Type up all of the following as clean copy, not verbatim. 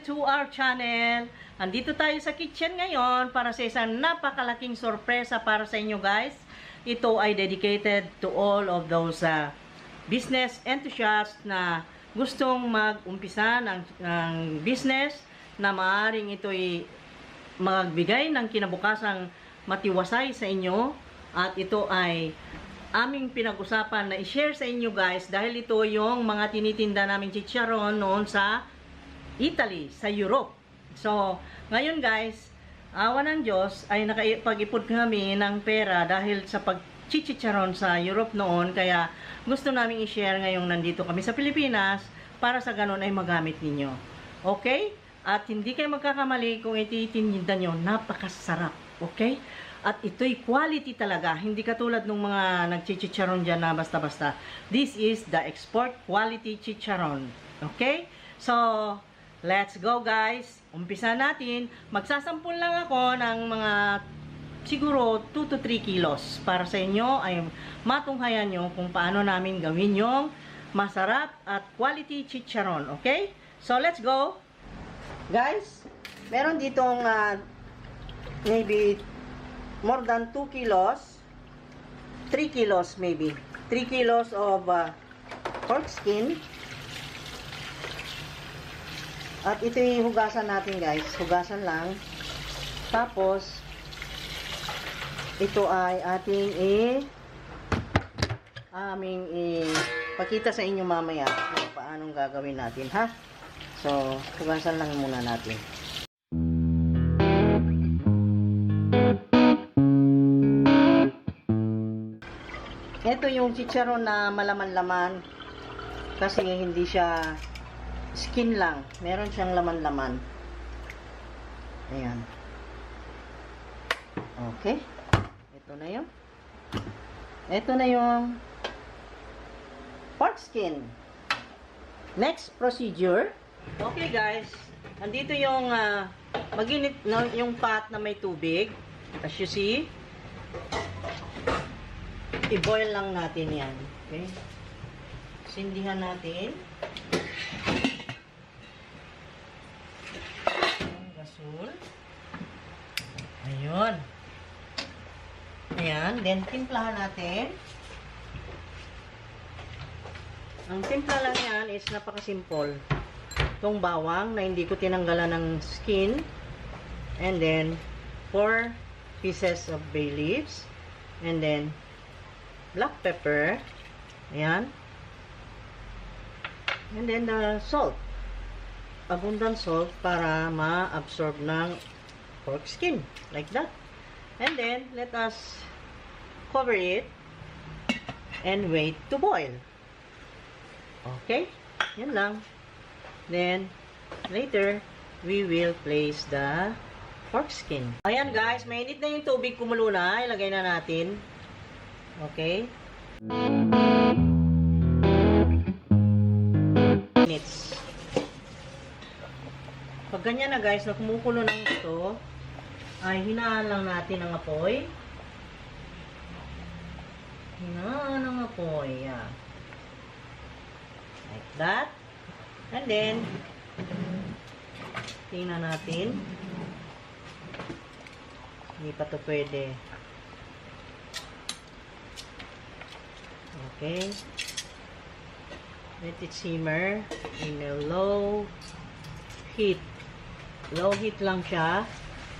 to our channel. Andito tayo sa kitchen ngayon para sa isang napakalaking sorpresa para sa inyo guys. Ito ay dedicated to all of those business enthusiasts na gustong mag-umpisa ng business na maaaring ito'y magbigay ng kinabukasang matiwasay sa inyo. At ito ay aming pinag-usapan na i-share sa inyo guys dahil ito yung mga tinitinda namin chicharon noon sa Italy, sa Europe. So, ngayon guys, awa ng Diyos ay nakapag-ipon kami ng pera dahil sa pag-chicharon sa Europe noon. Kaya gusto namin i-share ngayong nandito kami sa Pilipinas para sa ganun ay magamit ninyo. Okay? At hindi kayo magkakamali kung ititinda nyo, napakasarap. Okay? At ito'y quality talaga. Hindi katulad ng mga nagchichicharon dyan na basta-basta. This is the export quality chicharon. Okay? So, let's go guys. Umpisa natin. Magsasampul lang ako ng mga siguro 2 to 3 kilos. Para sa inyo ay matunghayan nyo kung paano namin gawin yung masarap at quality chicharon. Okay? So, let's go. Guys, meron ditong maybe more than 2 kilos, 3 kilos maybe, 3 kilos of pork skin. At ito yung hugasan natin guys, hugasan lang. Tapos, ito ay ating aming pakita sa inyo mamaya kung paanong gagawin natin ha. So, hugasan lang muna natin. Ito yung chicharon na malaman-laman kasi hindi siya skin lang. Meron siyang laman-laman. Ayan. Okay. Ito na yun. Ito na yung pork skin. Next procedure. Okay guys. Andito yung maginit na yung pot na may tubig. As you see. I-boil lang natin yan. Okay? Sindihan natin. Gasol. Ayun. Ayan. Then, timplahan natin. Ang timpla lang yan is napaka-simple. Itong bawang na hindi ko tinanggalan ng skin. And then, 4 pieces of bay leaves. And then, black pepper. Ayan. And then the salt. Abundant salt para ma-absorb ng pork skin. Like that. And then, let us cover it and wait to boil. Okay? Yan lang. Then, later, we will place the pork skin. Ayan guys, mainit na yung tubig, kumulo na. Ilagay na natin. Okay. Minutes. Pag ganyan na guys, na kumukulo ng ito, ay hinaan lang natin ang apoy. Hinaan ang apoy. Yeah. Like that. And then, tingnan natin. Hindi pa ito pwede. Okay. Let it simmer in a low heat. Low heat lang siya.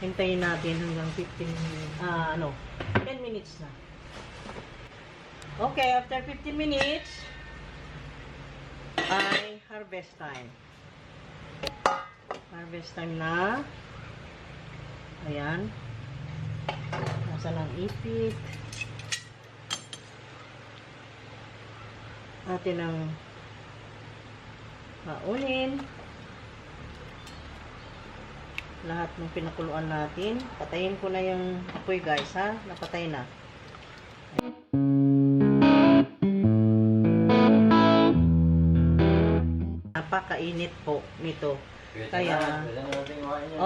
Hintayin natin hanggang 10 minutes na. Okay, after 15 minutes, ay harvest time. Harvest time na. Ayan. Nasaan ang ipit? Natin ang paunin. Lahat ng pinakuluan natin. Patayin ko na yung apoy guys ha. Napatay na. Napakainit po nito. Kaya,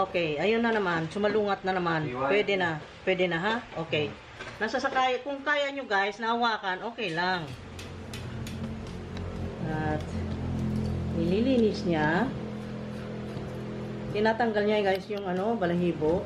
okay, ayun na naman. Sumalungat na naman. Pwede na. Pwede na ha? Okay. Nasa sakay, kung kaya nyo guys, nahawakan, okay lang. At nililinis niya. Tinatanggal niya guys yung ano, balahibo.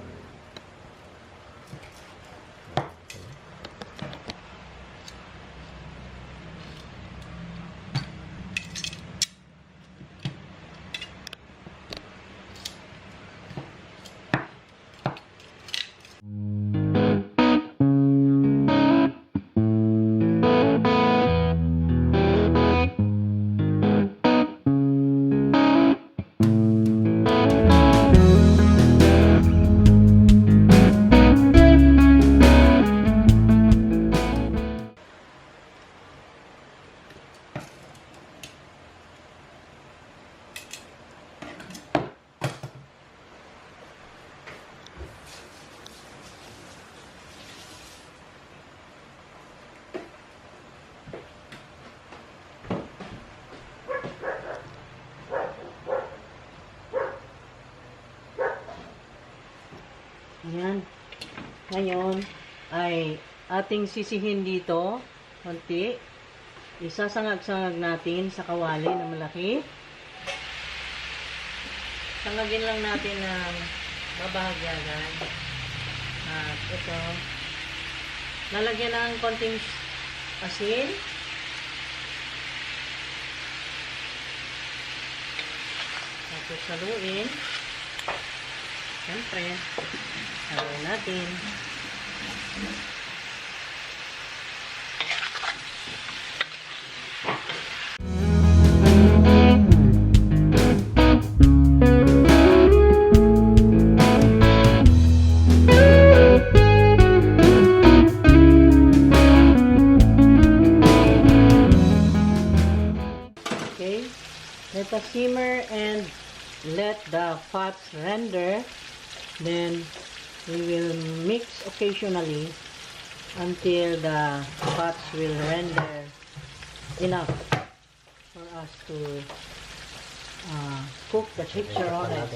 Ayan. Ngayon ay ating sisihin dito konti. Isasangag-sangag natin sa kawali na malaki. Sangagin lang natin ng babahagyagan. At ito, lalagyan ng konting asin. Tapos saluin. Siyempre, haluin natin. Okay, let us simmer and let the fats render. Then we will mix occasionally until the fats will render enough for us to cook the texture on it.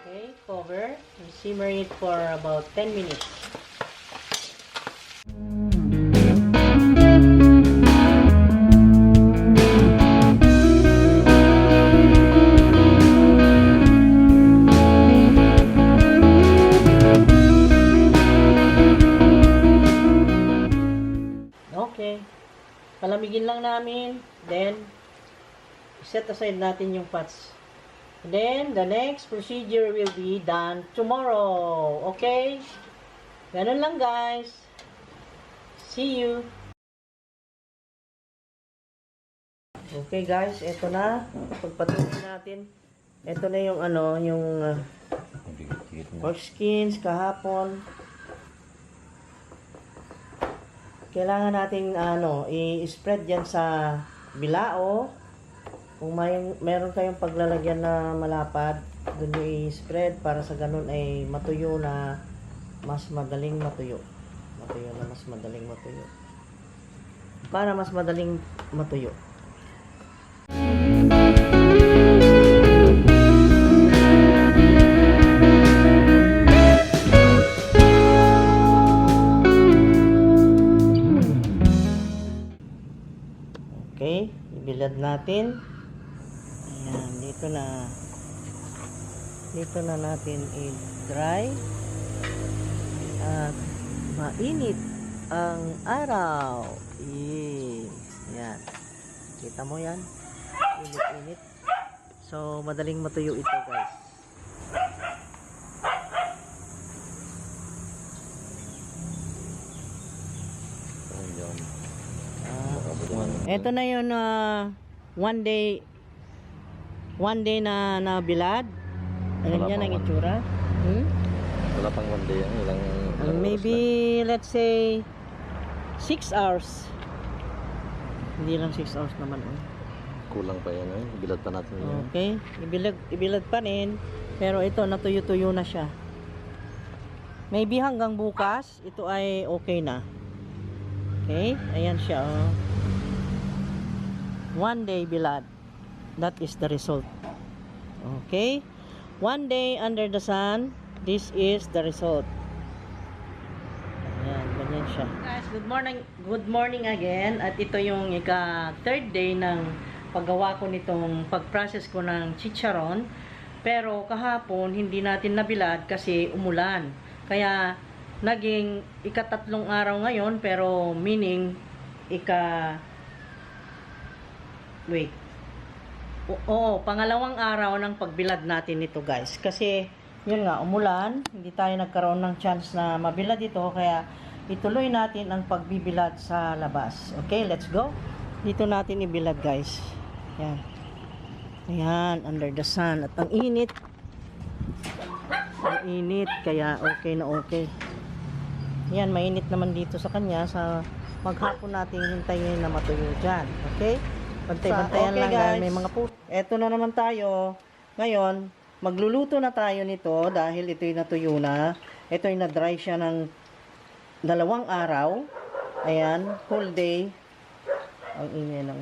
Okay, cover and simmer it for about 10 minutes. Okay. Palamigin lang namin. Then, set aside natin yung fats. Then, the next procedure will be done tomorrow. Okay? Ganun lang guys. See you. Okay guys, eto na. Pagpatuloy natin. Eto na yung ano, yung pork skins kahapon. Kailangan nating i-spread yan sa bilao. Kung meron kayong paglalagyan na malapad, doon nyo i-spread para sa ganun ay matuyo na mas madaling matuyo. Matuyo na mas madaling matuyo. Para mas madaling matuyo. Okay, ibilad natin. Ayan, dito na natin i-dry. At mainit ang araw. Yan. Kita mo yan? Init-init. So, madaling matuyo ito, guys. Ito na yun, one day na bilad. Alam niya ang itsura. Wala pang one day yan. Ilang Maybe, let's say, 6 hours. Hindi lang 6 hours naman. kulang pa yan. Ibilad pa natin yan. Okay. Ibilad pa rin. Pero ito, natuyo-tuyo na siya. Maybe hanggang bukas, ito ay okay na. Okay. Ayan siya. One day bilad. That is the result. Okay. One day under the sun. This is the result. Ayan, ganyan siya. Guys, good morning again. At ito yung third day ng paggawa ko nitong pag-process ko ng chicharon. Pero kahapon hindi natin nabilad kasi umulan. Kaya naging ika-3 araw ngayon, pero meaning Oo, pangalawang araw ng pagbilad natin ito, guys. Kasi yun nga, umulan, hindi tayo nagkaroon ng chance na mabilad ito, kaya ituloy natin ang pagbibilad sa labas. Okay, let's go. Dito natin ibilad, guys. Yan. Ayan, under the sun. At ang init. Ang init, kaya okay na okay. Yan, mainit naman dito sa kanya. Sa maghapon natin hintayin na matuyo dyan. Okay? Bantay-bantayan Okay, lang, guys. dahil may mga puto. Eto na naman tayo. Ngayon, magluluto na tayo nito dahil ito'y natuyo na. Ito'y na-dry siya ng 2 araw. Ayan, whole day. Ang ingay ng...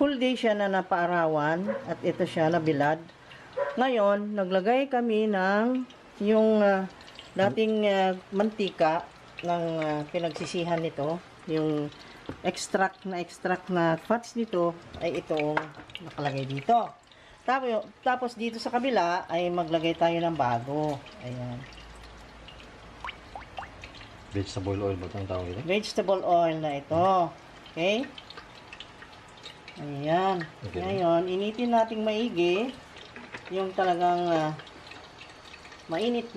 Whole day siya na napaarawan at ito siya nabilad. Ngayon, naglagay kami ng yung dating mantika ng pinagsisihan nito. Yung extract na fats nito ay itong nakalagay dito. Tapos dito sa kabila ay maglagay tayo ng bago. Ayan. Vegetable oil ba itong tawag ito? Vegetable oil na ito. Okay? Ayan. Okay. Ngayon, initin nating maigi yung talagang mainit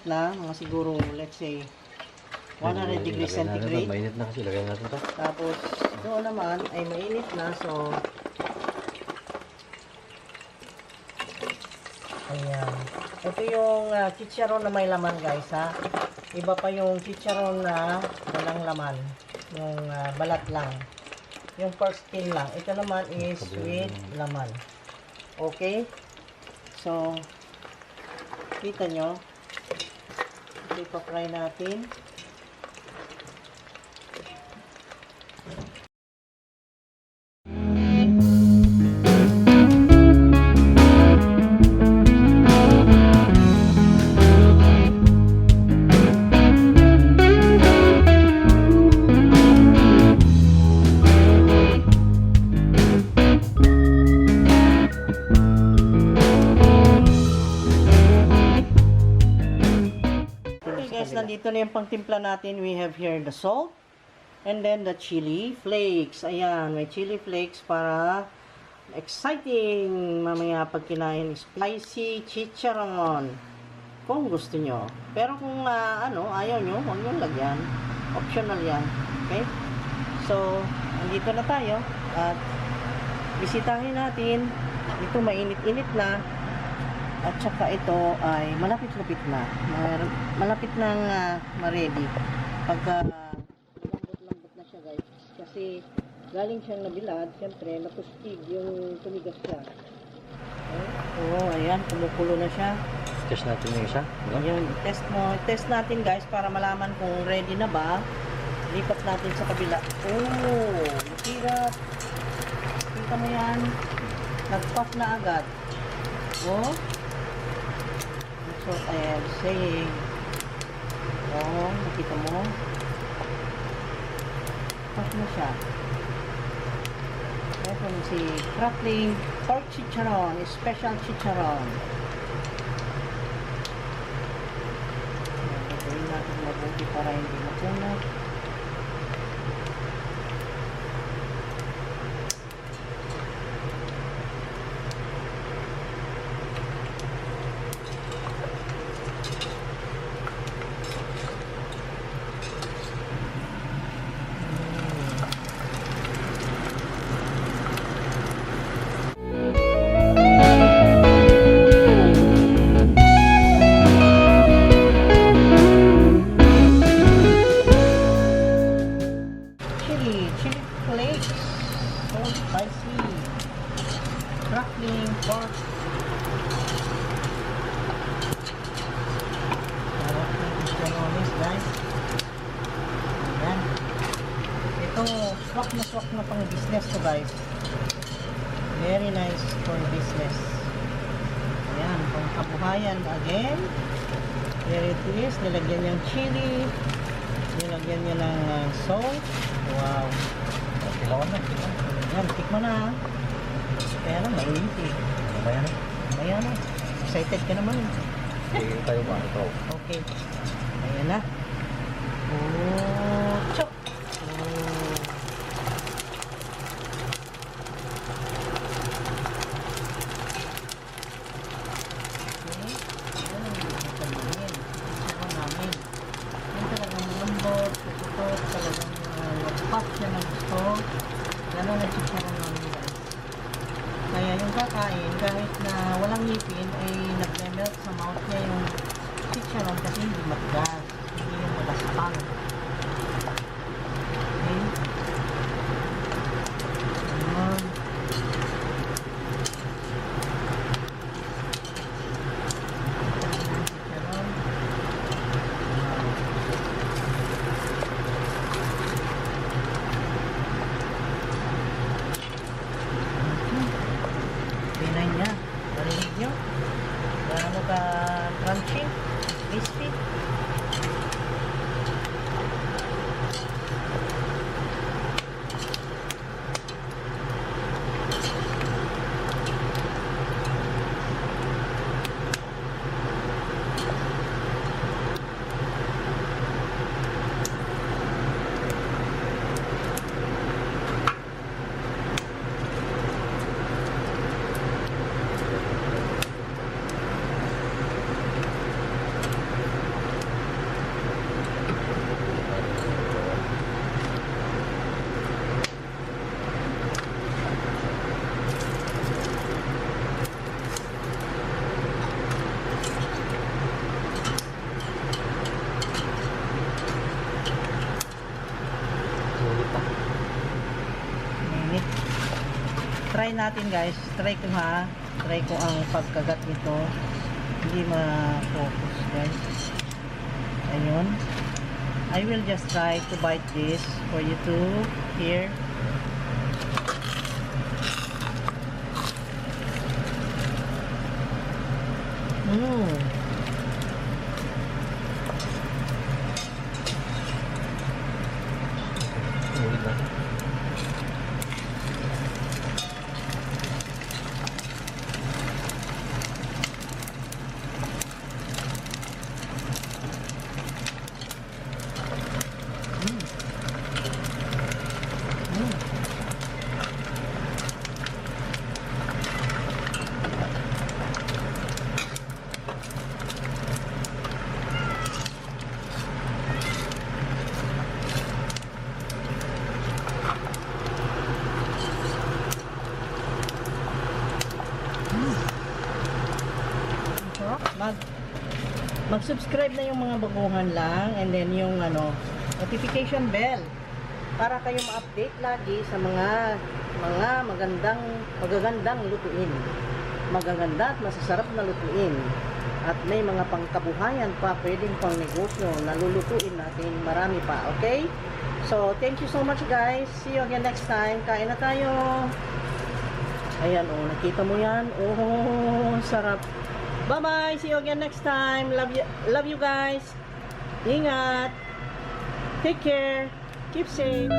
na, mga siguro, let's say, 100 degrees centigrade. Mainit na kasi, lagay natin ito. Tapos, doon naman ay mainit na. So, ayan. Ito yung chicharon na may laman, guys, ha. Iba pa yung chicharon na walang laman. Yung balat lang. Yung pork skin lang. Ito naman is with laman. Okay? So, kita nyo. Ito ipa-fry natin. Nandito na yung pangtimpla natin. We have here the salt and then the chili flakes. Ayan, may chili flakes para exciting mamaya pag kinain. Spicy chicharon kung gusto nyo. Pero kung ayaw nyo, huwag nyo lagyan. Optional yan. Okay? So, nandito na tayo at bisitahin natin. Ito mainit-init na. At saka ito ay malapit-lapit na. Malapit nang ma-ready. Pagka lambot-lambot na siya, guys. Kasi galing siyang nabilad, siyempre matustig yung tumigas siya. Okay? Oo, ayan, kumukulo na siya. Test natin yung isa. Ayun, test natin, guys, para malaman kung ready na ba. Lipat natin sa kabila. Oh, masirap. Kita mo yan. Nag-puff na agad. Oh. So, I am saying, nakita mo, puff na siya. Ito si crackling pork chicharon, special chicharon. Gagawin natin mabuti para hindi makunat. Chili flakes, so spicy, crackling pork. Caramelis, guys. Ayan. Ito, swak na pang business to, guys. Very nice for business. Ayan, pang kabuhayan again. There it is. Nilagyan niyang chili. Nilagyan niya ng salt. Wow. Okay. Bawal na. Yan, tikman na. Kaya lang, mainit eh. Mamaya na. Mamaya na. Excited ka naman. Sige tayo ba? Ikaw. Okay. Ayan na. Oh, chok. Oh. Okay. Ayan ang gusto namin. Gusto namin. Yan talagang malambot, tututot, talagang wapak siya ng gusto. Gano'n nagsisara namin guys. Kaya yung kakain, kahit na walang ngipin, ay nag-melt sa mouth niya yung chicharon kasi hindi matigas. Hindi yung malaspang. Okay? Ayan. Chicharon. Pinay niya. Narinig niyo? Gaano ka crunchy? Crispy? Sulit pa. Init. Try natin guys. Try ko ha. Try ko ang pagkagat nito. Hindi ma-focus guys. Ayun. I will just try to bite this for you to hear. Mmm. Sulit na. Mag-subscribe na yung mga baguhan lang and then yung notification bell para kayo ma-update lagi sa mga magagandang lutuin. Magaganda at masasarap na lutuin. At may mga pangkabuhayan pa, pwedeng pang negosyo na lulutuin natin. Marami pa, okay? So, thank you so much guys. See you again next time. Kain na tayo. Ayan, oh, nakita mo yan? Oh, sarap. Bye-bye. See you again next time. Love you guys. Ingat. Take care. Keep safe.